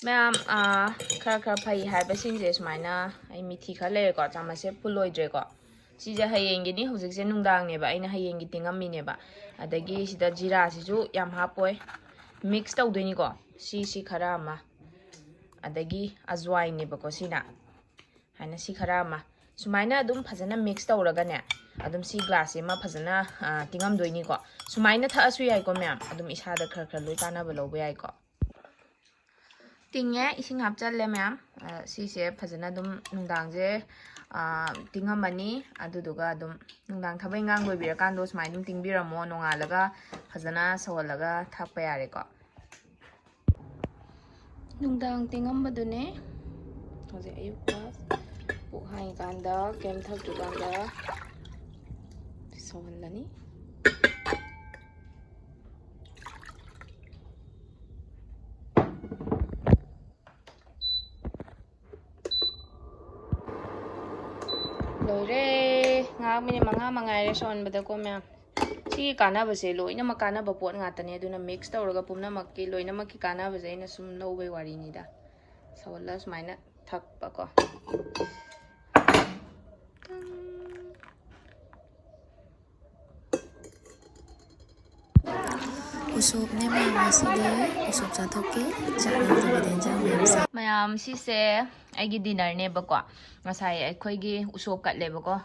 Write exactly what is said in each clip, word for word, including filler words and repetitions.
ꯃꯌꯥꯝ, ꯈꯔ ꯈꯔ ꯐꯩ ꯍꯥꯏꯕꯁꯤꯡꯁꯦ ꯁꯨꯃꯥꯏꯅ, ꯑꯩ ꯃꯤꯊꯤ ꯈꯔ ꯂꯩꯔꯦꯀꯣ, ꯆꯥꯃꯁꯁꯦ ꯐꯨꯜ ꯑꯣꯏꯗ꯭ꯔꯦꯀꯣ꯫ ꯁꯤꯁꯦ ꯍꯌꯦꯡꯒꯤꯅꯤ, ꯍꯧꯖꯤꯛꯁꯦ ꯅꯨꯡꯗꯥꯡꯅꯦꯕ, ꯑꯩꯅ ꯍꯌꯦꯡꯒꯤ ꯇꯤꯡꯉꯝꯃꯤꯅꯦꯕ꯫ ꯑꯗꯒꯤ ꯁꯤꯗ ꯖꯤꯔꯥꯁꯤꯁꯨ ꯌꯥꯝ ꯍꯥꯞꯄꯣꯏ, ꯃꯤꯛꯁ ꯇꯧꯗꯣꯏꯅꯤꯀꯣ꯫ ꯁꯤꯁꯤ ꯈꯔ ꯑꯃ, ꯑꯗꯒꯤ ꯑꯖꯋꯥꯏꯟꯅꯦꯕꯀꯣ ꯁꯤꯅ꯫ ꯍꯥꯏꯅ ꯁꯤ ꯈꯔ ꯑꯃ ꯁꯨꯃꯥꯏꯅ ꯑꯗꯨꯝ ꯐꯖꯅ ꯃꯤꯛꯁ ꯇꯧꯔꯒꯅꯦ, ꯑꯗꯨꯝ ꯁꯤ ꯒ꯭ꯂꯥꯁꯁꯤꯃ ꯐꯖꯅ ꯇꯤꯡꯉꯝꯗꯣꯏꯅꯤꯀꯣ꯫ ꯁꯨꯃꯥꯏꯅ ꯊꯛꯑꯁꯨ ꯌꯥꯏꯀꯣ ꯃꯌꯥꯝ, ꯑꯗꯨꯝ ꯏꯁꯥꯗ ꯈꯔ ꯈꯔ ꯂꯣꯏ ꯀꯥꯟꯅꯕ ꯂꯧꯕ ꯌꯥꯏꯀꯣ꯫ ꯇꯤꯡꯉꯦ, ꯏꯁꯤꯡ ꯍꯥꯞꯆꯜꯂꯦ ꯃꯌꯥꯝ꯫ ꯁꯤꯁꯦ ꯐꯖꯅ ꯑꯗꯨꯝ ꯅꯨꯡꯗꯥꯡꯁꯦ ꯇꯤꯡꯉꯝꯃꯅꯤ꯫ ꯑꯗꯨꯗꯨꯒ ꯑꯗꯨꯝ ꯅꯨꯡꯗꯥꯡ ꯊꯕꯛ ꯏꯪꯈꯥꯡ ꯂꯣꯏꯕꯤꯔꯀꯥꯟꯗꯣ ꯁꯨꯃꯥꯏꯅ ꯑꯗꯨꯝ ꯇꯤꯡꯕꯤꯔꯝꯃꯣ꯫ ꯅꯣꯡꯉꯥꯜꯂꯒ ꯐꯖꯅ ꯁꯧꯍꯜꯂꯒ ꯊꯛꯄ ꯌꯥꯔꯦꯀꯣ꯫ ꯅꯨꯡꯗꯥꯡ ꯇꯤꯡꯉꯝꯕꯗꯨꯅꯦ ꯍꯧꯖꯤꯛ ꯑꯌꯨꯛꯇ ꯄꯨꯛ ꯍꯥꯡꯉꯤꯀꯥꯟꯗ, ꯀꯩꯝ ꯊꯛꯇ꯭ꯔꯤꯀꯥꯟꯗ ꯁꯧꯍꯜꯂꯅꯤ꯫ ꯂꯣꯏꯔꯦ꯫ ꯉꯥꯏꯍꯥꯛ ꯃꯤꯅꯤꯠ ꯃꯉꯥ ꯃꯉꯥꯏꯔꯦ ꯁꯧꯍꯟꯕꯗꯀꯣ ꯃꯌꯥꯝ꯫ ꯁꯤꯒꯤ ꯀꯥꯟꯅꯕꯁꯦ ꯂꯣꯏꯅꯃꯛ ꯀꯥꯟꯅꯕ ꯄꯣꯠ ꯉꯥꯛꯇꯅꯦ꯫ ꯑꯗꯨꯅ ꯃꯤꯛꯁ ꯇꯧꯔꯒ ꯄꯨꯝꯅꯃꯛꯀꯤ, ꯂꯣꯏꯅꯃꯛꯀꯤ ꯀꯥꯟꯅꯕꯁꯦ ꯑꯩꯅ ꯁꯨꯝ ꯂꯧꯕꯩ ꯋꯥꯔꯤꯅꯤꯗ꯫ ꯁꯧꯍꯜꯂ ꯁꯨꯃꯥꯏꯅ ꯊꯛꯄꯀꯣ꯫ ꯎꯁꯣꯞꯅꯦ ꯃꯌꯥꯝ, ꯉꯁꯤꯗꯤ ꯎꯁꯣꯞ ꯆꯥꯊꯣꯛꯀꯦ꯫ ꯆꯥꯛ ꯌꯥꯎꯗꯕꯤꯗ ꯏꯟꯖꯥꯡ ꯃꯌꯥꯝꯁꯦ꯫ ꯃꯌꯥꯝ, ꯁꯤꯁꯦ ꯑꯩꯒꯤ ꯗꯤꯅꯔꯅꯦꯕꯀꯣ꯫ ꯉꯁꯥꯏ ꯑꯩꯈꯣꯏꯒꯤ ꯎꯁꯣꯞ ꯀꯠꯂꯦꯕꯀꯣ꯫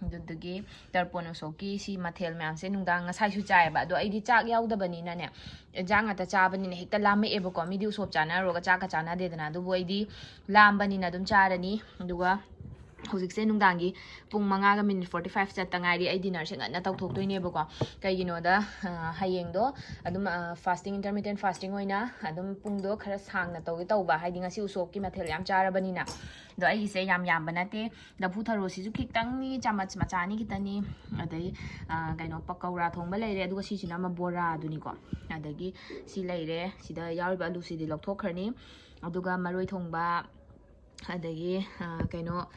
ꯑꯗꯨꯗꯨꯒꯤ ꯇꯔꯄꯣꯟ ꯎꯁꯣꯞꯀꯤ ꯁꯤ ꯃꯊꯦꯜ ꯃꯌꯥꯝꯁꯦ ꯅꯨꯡꯗꯥꯡ ꯉꯁꯥꯏꯁꯨ ꯆꯥꯏꯌꯦꯕ꯫ ꯑꯗꯣ ꯑꯩꯗꯤ ꯆꯥꯛ ꯌꯥꯎꯗꯕꯅꯤꯅꯅꯦ, ꯏꯟꯖꯥꯡ ꯉꯥꯛꯇ ꯆꯥꯕꯅꯤꯅ ꯍꯦꯛꯇ ꯂꯥꯝꯃꯛꯑꯦꯕꯀꯣ꯫ ꯃꯤꯗꯤ ꯎꯁꯣꯞ ꯆꯥꯅꯔꯨꯔꯒ ꯆꯥꯛꯀ ꯆꯥꯅꯗꯦꯗꯅ꯫ ꯑꯗꯨꯕꯨ ꯑꯩꯗꯤ ꯂꯥꯝꯕꯅꯤꯅ ꯑꯗꯨꯝ ꯆꯥꯔꯅꯤ꯫ ꯑꯗꯨꯒ ꯍꯧꯖꯤꯛꯁꯦ ꯅꯨꯡꯗꯥꯡꯒꯤ ꯄꯨꯡ ꯃꯉꯥꯒ ꯃꯤꯅꯤꯠ forty five ꯆꯠꯇ ꯉꯥꯏꯔꯤ꯫ ꯑꯩ ꯗꯤꯅꯔꯁꯦ ꯉꯟꯅ ꯇꯧꯊꯣꯛꯇꯣꯏꯅꯦꯕꯀꯣ꯫ ꯀꯩꯒꯤꯅꯣꯗ, ꯍꯌꯦꯡꯗꯣ ꯑꯗꯨꯝ, fasting, intermittent fasting ꯑꯣꯏꯅ ꯑꯗꯨꯝ ꯄꯨꯡꯗꯣ ꯈꯔ ꯁꯥꯡꯅ ꯇꯧꯒꯦ ꯇꯧꯕ, ꯍꯥꯏꯗꯤ ꯉꯁꯤ ꯎꯁꯣꯞꯀꯤ ꯃꯊꯦꯜ ꯌꯥꯝ ꯆꯥꯔꯕꯅꯤꯅ꯫ ꯑꯗꯣ ꯑꯩꯒꯤꯁꯦ ꯌꯥꯝ ꯌꯥꯝꯕ ꯅꯠꯇꯦ, ꯂꯐꯨ ꯊꯔꯣꯁꯤꯁꯨ ꯈꯤꯇꯪꯅꯤ, ꯆꯥꯃꯁ ꯃꯆꯥꯅꯤ ꯈꯤꯇꯅꯤ꯫ ꯑꯗꯩ, ꯀꯩꯅꯣ, ꯄꯀꯧꯔꯥ ꯊꯣꯡꯕ ꯂꯩꯔꯦ, ꯑꯗꯨꯒ ꯁꯤꯁꯤꯅ ꯑꯃ ꯕꯣꯔꯥꯗꯨꯅꯤꯀꯣ꯫ ꯑꯗꯒꯤ ꯁꯤ ꯂꯩꯔꯦ, ꯁꯤꯗ ꯌꯥꯎꯔꯤꯕ ꯑꯂꯨꯁꯤꯗꯤ ꯂꯧꯊꯣꯛꯈ꯭ꯔꯅꯤ꯫ ꯑꯗꯨꯒ ꯃꯔꯣꯏ ꯊꯣꯡꯕ, ꯑꯗꯒꯤ ꯀꯩꯅꯣ,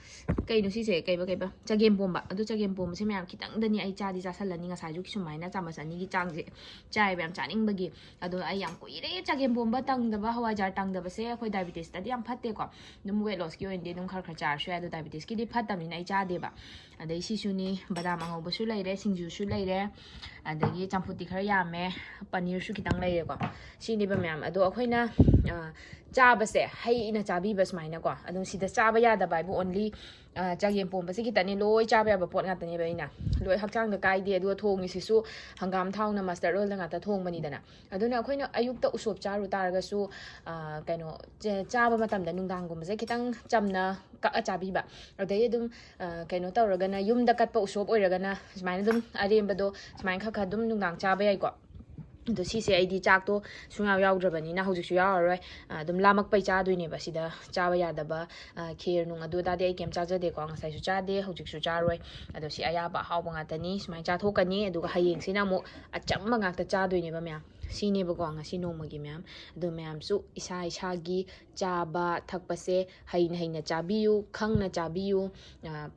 ꯀꯩꯅꯣ ꯁꯤꯁꯦ, ꯀꯩꯕ ꯀꯩꯕ ꯆꯒꯦꯝ ꯄꯣꯝꯕ꯫ ꯑꯗꯨ ꯆꯒꯦꯝ ꯄꯣꯝꯕꯁꯦ ꯃꯌꯥꯝ ꯈꯤꯇꯪꯗꯅꯤ ꯑꯩ ꯆꯥꯗꯤ ꯆꯥꯁꯜꯂꯅꯤ꯫ ꯉꯁꯥꯏꯁꯨ ꯁꯨꯃꯥꯏꯅ ꯆꯥꯃꯁ ꯑꯅꯤꯒꯤ ꯆꯥꯡꯁꯦ ꯆꯥꯏꯕ, ꯌꯥꯝ ꯆꯥꯅꯤꯡꯕꯒꯤ꯫ ꯑꯗꯣ ꯑꯩ ꯌꯥꯝ ꯀꯨꯏꯔꯦ ꯆꯒꯦꯝ ꯄꯣꯝꯕ ꯇꯪꯗꯕ, ꯍꯋꯥꯏꯖꯥꯔ ꯇꯪꯗꯕꯁꯦ꯫ ꯑꯩꯈꯣꯏ ꯗꯥꯏꯕꯤꯇꯤꯁꯇꯗꯤ ꯌꯥꯝ ꯐꯠꯇꯦꯀꯣ꯫ ꯑꯗꯨꯝ ꯋꯦꯠ ꯂꯣꯁꯀꯤ ꯑꯣꯏꯅꯗꯤ ꯑꯗꯨꯝ ꯈꯔ ꯈꯔ ꯆꯥꯔꯁꯨ ꯌꯥꯏ, ꯑꯗꯣ ꯗꯥꯏꯕꯤꯇꯤꯁꯀꯤꯗꯤ ꯐꯠꯇꯕꯅꯤꯅ ꯑꯩ ꯆꯥꯗꯦꯕ꯫ ꯑꯗꯩ ꯁꯤꯁꯨꯅꯤ, ꯕꯗꯥꯝ ꯑꯉꯧꯕꯁꯨ ꯂꯩꯔꯦ, ꯁꯤꯡꯖꯨꯁꯨ ꯂꯩꯔꯦ, ꯑꯗꯒꯤ ꯆꯝꯐꯨꯠꯇꯤ ꯈꯔ ꯌꯥꯝꯃꯦ, ꯄꯅꯤꯔꯁꯨ ꯈꯤꯇꯪ ꯂꯩꯔꯦꯀꯣ꯫ ꯁꯤꯅꯦꯕ ꯃꯌꯥꯝ꯫ ꯑꯗꯣ ꯑꯩꯈꯣꯏꯅ ꯆꯥꯕꯁꯦ ꯍꯩꯅ ꯆꯥꯕꯤꯕ ꯁꯨꯃꯥꯏꯅꯀꯣ꯫ ꯑꯗꯨꯝ ꯁꯤꯗ ꯆꯥꯕ ꯌꯥꯗꯕ ꯍꯥꯏꯕꯨ only ꯆꯒꯦꯝ ꯄꯣꯝꯕꯁꯦ ꯈꯤꯇꯅꯦ ꯂꯣꯏ ꯆꯥꯕ ꯌꯥꯕ ꯄꯣꯠ ꯉꯥꯛꯇꯅꯦꯕ꯫ ꯑꯩꯅ ꯂꯣꯏ ꯍꯛꯆꯥꯡꯗ ꯀꯥꯏꯗꯦ꯫ ꯑꯗꯨꯒ ꯊꯣꯡꯉꯤꯁꯤꯁꯨ ꯍꯪꯒꯥꯝ ꯊꯥꯎꯅ mustard oilꯗ ꯉꯥꯛꯇ ꯊꯣꯡꯕꯅꯤꯗꯅ꯫ ꯑꯗꯨꯅ ꯑꯩꯈꯣꯏꯅ ꯑꯌꯨꯛꯇ ꯎꯁꯣꯞ ꯆꯥꯔꯨ ꯇꯥꯔꯒꯁꯨ ꯀꯩꯅꯣ, ꯆꯥꯕ ꯃꯇꯝꯗ ꯅꯨꯡꯗꯥꯡꯒꯨꯝꯕꯁꯦ ꯈꯤꯇꯪ ꯆꯝꯅ ꯀꯛꯑ ꯆꯥꯕꯤꯕ꯫ ꯑꯗꯩ ꯑꯗꯨꯝ ꯀꯩꯅꯣ ꯇꯧꯔꯒꯅ, ꯌꯨꯝꯗ ꯀꯠꯄ ꯎꯁꯣꯞ ꯑꯣꯏꯔꯒꯅ ꯁꯨꯃꯥꯏꯅ ꯑꯗꯨꯝ ꯑꯔꯦꯝꯕꯗꯣ ꯁꯨꯃꯥꯏꯅ ꯈꯔ ꯈꯔ ꯑꯗꯨꯝ ꯅꯨꯡꯗꯥꯡ ꯆꯥꯕ ꯌꯥꯏꯀꯣ꯫ ꯑꯗꯣ ꯁꯤꯁꯦ ꯑꯩꯗꯤ ꯆꯥꯛꯇꯣ ꯁꯨꯡꯌꯥꯎ ꯌꯥꯎꯗ꯭ꯔꯕꯅꯤꯅ ꯍꯧꯖꯤꯛꯁꯨ ꯌꯥꯎꯔꯔꯣꯏ꯫ ꯑꯗꯨꯝ ꯂꯥꯝꯃꯛꯄꯩ ꯆꯥꯗꯣꯏꯅꯦꯕ꯫ ꯁꯤꯗ ꯆꯥꯕ ꯌꯥꯗꯕ ꯈꯦꯔ ꯅꯨꯡ ꯑꯗꯨ ꯑꯗꯥꯗꯤ ꯑꯩ ꯀꯩꯝ ꯆꯥꯖꯗꯦꯀꯣ꯫ ꯉꯁꯥꯏꯁꯨ ꯆꯥꯗꯦ, ꯍꯧꯖꯤꯛꯁꯨ ꯆꯥꯔꯣꯏ꯫ ꯑꯗꯣ ꯁꯤ ꯑꯌꯥꯕ ꯑꯍꯥꯎꯕ ꯉꯥꯛꯇꯅꯤ꯫ ꯁꯨꯃꯥꯏꯅ ꯆꯥꯊꯣꯛꯀꯅꯤ꯫ ꯑꯗꯨꯒ ꯍꯌꯦꯡꯁꯤꯅ ꯑꯃꯨꯛ ꯑꯆꯝꯕ ꯉꯥꯛꯇ ꯆꯥꯗꯣꯏꯅꯦꯕ ꯃꯌꯥꯝ꯫ ꯁꯤꯅꯦꯕꯀꯣ ꯉꯁꯤ ꯅꯣꯡꯃꯒꯤ ꯃꯌꯥꯝ꯫ ꯑꯗꯣ ꯃꯌꯥꯝꯁꯨ ꯏꯁꯥ ꯏꯁꯥꯒꯤ ꯆꯥꯕ ꯊꯛꯄꯁꯦ ꯍꯩꯅ ꯍꯩꯅ ꯆꯥꯕꯤꯌꯨ, ꯈꯪꯅ ꯆꯥꯕꯤꯌꯨ꯫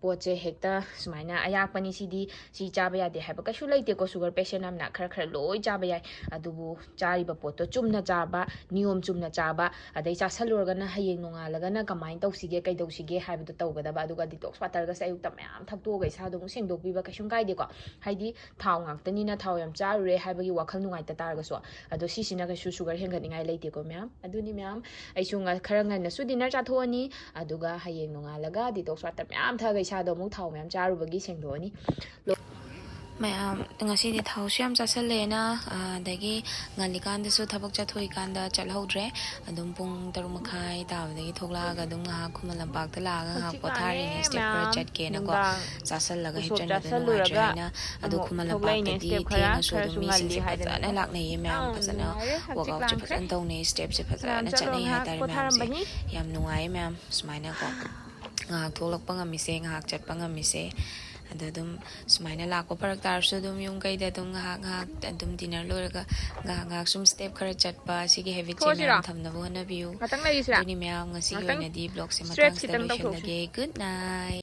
ꯄꯣꯠꯁꯦ ꯍꯦꯛꯇ ꯁꯨꯃꯥꯏꯅ ꯑꯌꯥꯛꯄꯅꯤ, ꯁꯤꯗꯤ ꯁꯤ ꯆꯥꯕ ꯌꯥꯗꯦ ꯍꯥꯏꯕ ꯀꯩꯁꯨ ꯂꯩꯇꯦꯀꯣ꯫ ꯁꯨꯒꯔ ꯄꯦꯁꯦꯟ ꯑꯃꯅ ꯈꯔ ꯈꯔ ꯂꯣꯏ ꯆꯥꯕ ꯌꯥꯏ꯫ ꯑꯗꯨꯕꯨ ꯆꯥꯔꯤꯕ ꯄꯣꯠꯇꯣ ꯆꯨꯝꯅ ꯆꯥꯕ, ꯅꯤꯌꯣꯝ ꯆꯨꯝꯅ ꯆꯥꯕ, ꯑꯗꯩ ꯆꯥꯁꯜꯂꯨꯔꯒꯅ ꯍꯌꯦꯡ ꯅꯣꯡꯉꯥꯜꯂꯒꯅ ꯀꯃꯥꯏꯅ ꯇꯧꯁꯤꯒꯦ, ꯀꯩꯗꯧꯁꯤꯒꯦ ꯍꯥꯏꯕꯗꯣ ꯇꯧꯒꯗꯕ꯫ ꯑꯗꯨꯒ detox waterꯒꯁꯦ ꯑꯌꯨꯛꯇ ꯃꯌꯥꯝ ꯊꯛꯇꯣꯛꯑꯒ ꯏꯁꯥꯗꯣ ꯑꯃꯨꯛ ꯁꯦꯡꯗꯣꯛꯄꯤꯕ ꯀꯩꯁꯨꯝ ꯀꯥꯏꯗꯦꯀꯣ꯫ ꯍꯥꯏꯗꯤ ꯊꯥꯎ ꯉꯥꯛꯇꯅꯤꯅ ꯊꯥꯎ ꯌꯥꯝ ꯆꯥꯔꯨꯔꯦ ꯍꯥꯏꯕꯒꯤ ꯋꯥꯈꯜ ꯅꯨꯡꯉꯥꯏꯇ ꯇꯥꯔꯒꯁꯨ꯫ ꯑꯗꯣ ꯁꯤꯁꯤꯅ ꯀꯩꯁꯨ ꯁꯨꯒꯔ ꯍꯦꯟꯒꯠꯅꯤꯡꯉꯥꯏ ꯂꯩꯇꯦꯀꯣ ꯃꯌꯥꯝ꯫ ꯑꯗꯨꯅꯤ ꯃꯌꯥꯝ, ꯑꯩꯁꯨ ꯈꯔ ꯉꯟꯅꯁꯨ dinner ꯆꯥꯊꯣꯛꯑꯅꯤ꯫ ꯑꯗꯨꯒ ꯍꯌꯦꯡ ꯅꯣꯡꯉꯥꯜꯂꯒ detox water ꯃꯌꯥꯝ ꯊꯛꯑꯒ ꯏꯁꯥꯗꯣ ꯑꯃꯨꯛ ꯊꯥꯎ ꯃꯌꯥꯝ ꯆꯥꯔꯨꯕꯒꯤ ꯁꯦꯡꯗꯣꯛꯑꯅꯤ꯫ ꯃꯌꯥꯝ, ꯉꯁꯤꯗꯤ ꯊꯥꯎꯁꯨ ꯌꯥꯝ ꯆꯥꯁꯜꯂꯦꯅ, ꯑꯗꯒꯤ ꯉꯜꯂꯤꯀꯥꯟꯗꯁꯨ ꯊꯕꯛ ꯆꯠꯊꯣꯛꯏꯀꯥꯟꯗ ꯆꯠꯍꯧꯗ꯭ꯔꯦ꯫ ꯑꯗꯨꯝ ꯄꯨꯡ ꯇꯔꯨꯛ ꯃꯈꯥꯏ ꯇꯥꯕꯗꯒꯤ ꯊꯣꯛꯂꯛꯑꯒ ꯑꯗꯨꯝ ꯉꯥꯏꯍꯥꯛ ꯈꯨꯃꯟ ꯂꯝꯄꯥꯛꯇ ꯂꯥꯛꯑꯒ ꯉꯥꯏꯍꯥꯛ ꯄꯣꯊꯥꯔꯤꯅꯦ꯫ Step ꯈꯔ ꯆꯠꯀꯦꯅꯀꯣ꯫ ꯆꯥꯁꯜꯂꯒ ꯍꯦꯟꯖꯟꯕ ꯅꯨꯡꯉꯥꯏꯇ꯭ꯔꯦ ꯍꯥꯏꯅ꯫ ꯑꯗꯣ ꯈꯨꯃꯟ ꯂꯝꯄꯥꯛꯇꯗꯤ ꯊꯦꯡꯉꯁꯨ ꯑꯗꯨꯝ ꯃꯤꯁꯤꯡꯁꯦ ꯐꯖꯅ ꯂꯥꯛꯅꯩꯌꯦ ꯃꯌꯥꯝ꯫ ꯐꯖꯅ workoutꯁꯦ ꯐꯖꯅ ꯇꯧꯅꯩ꯫ Stepꯁꯦ ꯐꯖꯅ ꯆꯠꯅꯩ ꯍꯥꯏꯇꯥꯔꯦ ꯃꯌꯥꯝꯁꯦ꯫ ꯌꯥꯝ ꯅꯨꯡꯉꯥꯏꯌꯦ ꯃꯌꯥꯝ ꯁꯨꯃꯥꯏꯅꯀꯣ꯫ ꯉꯥꯏꯍꯥꯛ ꯊꯣꯛꯂꯛꯄ ꯉꯝꯃꯤꯁꯦ, ꯉꯥꯏꯍꯥꯛ ꯆꯠꯄ ꯉꯝꯃꯤꯁꯦ꯫ ꯑꯗꯣ ꯑꯗꯨꯝ ꯁꯨꯃꯥꯏꯅ ꯂꯥꯛꯄ ꯐꯔꯛ ꯇꯥꯔꯁꯨ ꯑꯗꯨꯝ ꯌꯨꯝ ꯀꯩꯗ ꯑꯗꯨꯝ ꯉꯥꯏꯍꯥꯛ ꯉꯥꯏꯍꯥꯛ ꯑꯗꯨꯝ dinner ꯂꯣꯏꯔꯒ ꯉꯥꯏꯍꯥꯛ ꯉꯥꯏꯍꯥꯛ ꯁꯨꯝ step ꯈꯔ ꯆꯠꯄ, ꯁꯤꯒꯤ habitꯁꯦ ꯊꯣꯛꯑꯁꯤꯔꯣ? ꯃꯌꯥꯝ ꯊꯝꯅꯕ ꯍꯣꯠꯅꯕꯤꯌꯨ꯫ ꯉꯥꯛꯇꯪ ꯂꯩꯈꯤꯁꯤꯔꯥ? ꯑꯗꯨꯅꯤ ꯃꯌꯥꯝ, ꯉꯁꯤꯒꯤ ꯉꯥꯛꯇꯪ ꯑꯣꯏꯅꯗꯤ vlogꯁꯦ stretch ꯃꯇꯥꯡꯁꯤꯗ ꯈꯤꯇꯪ ꯇꯧꯊꯣꯛꯁꯤ꯫ ꯂꯣꯏꯁꯤꯜꯂꯒꯦ꯫ Good night.